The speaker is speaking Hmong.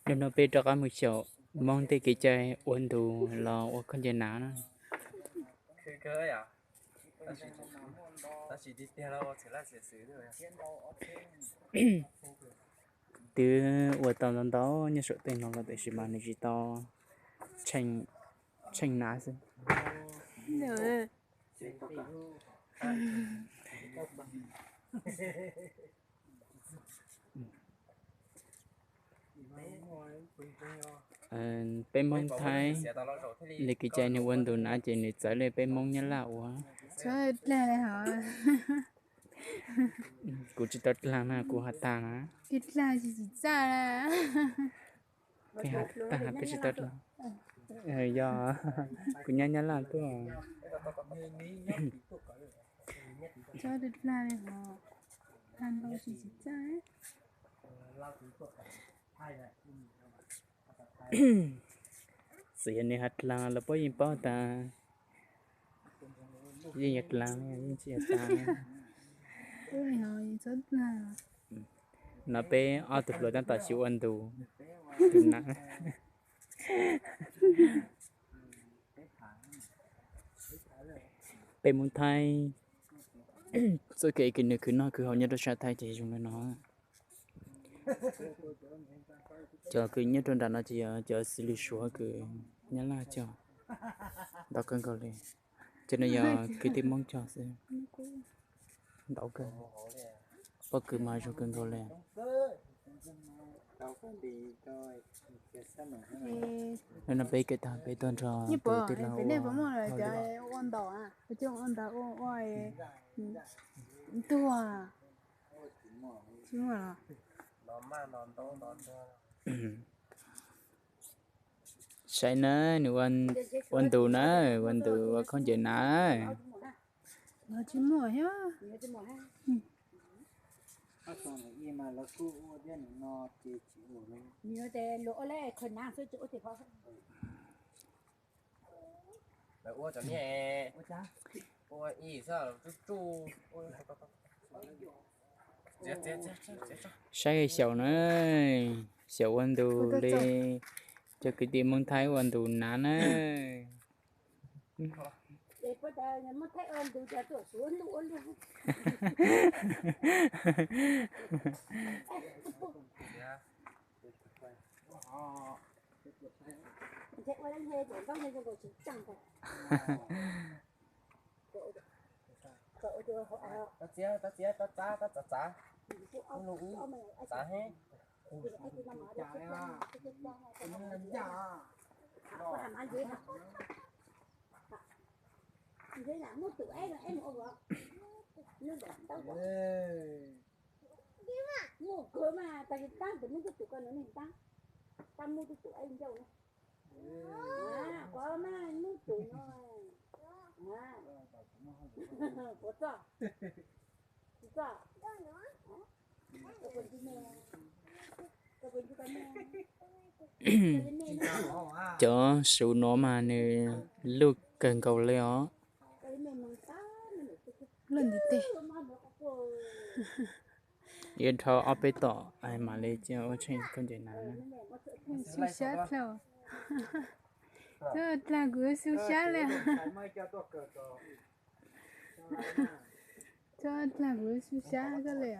Hnub no peb rov qab mus xyaum Hmoob tej kev cai ua ntu los ua khaub ncaws hnav na. Twb ua tau ntau ntau nyob saum tej no los tiam sis mas nws tsis tau tsheej hnav xwb. Peb Hmoob Thaib li kev cai nws ua ntu hnav ces nws txawv li peb Hmoob Nyab Laj ua. Kuv tsis tau dlaag na, kuv has tas na. Peb tsis tau dlaag. Yog kuv nyob Nyab Laj tuaj. Txawm yog nws has dlaag los puab yeej paub tas. Yeej yog dlaag, yeej tsis yog tas. No peb ob tug hluas tab tom xyuas ua ntu, tus na. Peb Hmoob Thaib txoj kev kws nws khwv noj khwv haus nyob rau sab Thaib ces zoo li no. Cov kws nyob rau nram no ces yog cov xws li Suav kws Nyab Laj coj ntau kawg nkaus li. Cov no yog kwv tij Hmoob coj xwb. Ntau kawg. Pob kws mas zoo kawg nkaus li. Hnub no peb kev tag peb tuaj nrog tus tij laug ua ntuag. Saib na, nws ua ntu na, ua ntu ua khaub ncaws na. Saib xyaum na, xyaum ua ntu li cov kwv tij Hmoob Thaib ua ntu hnav na. Muaj kawg mas, tas li taab tus neeg twb tus ko nws neeg taab, taab muaj twb tus ib ncauj na. Quav mas muaj tus no, quav txoj, txoj. Cov su no mas nws luj kawg nkaus li os. Luj ntiv teg. Yuav dhau ob peb tom mam li ua tsheej khaub ncaws hnav na. Su sab dlhau. Txhob dlaag kuv su sab li. Txhob dlaag kuv su sab koj li.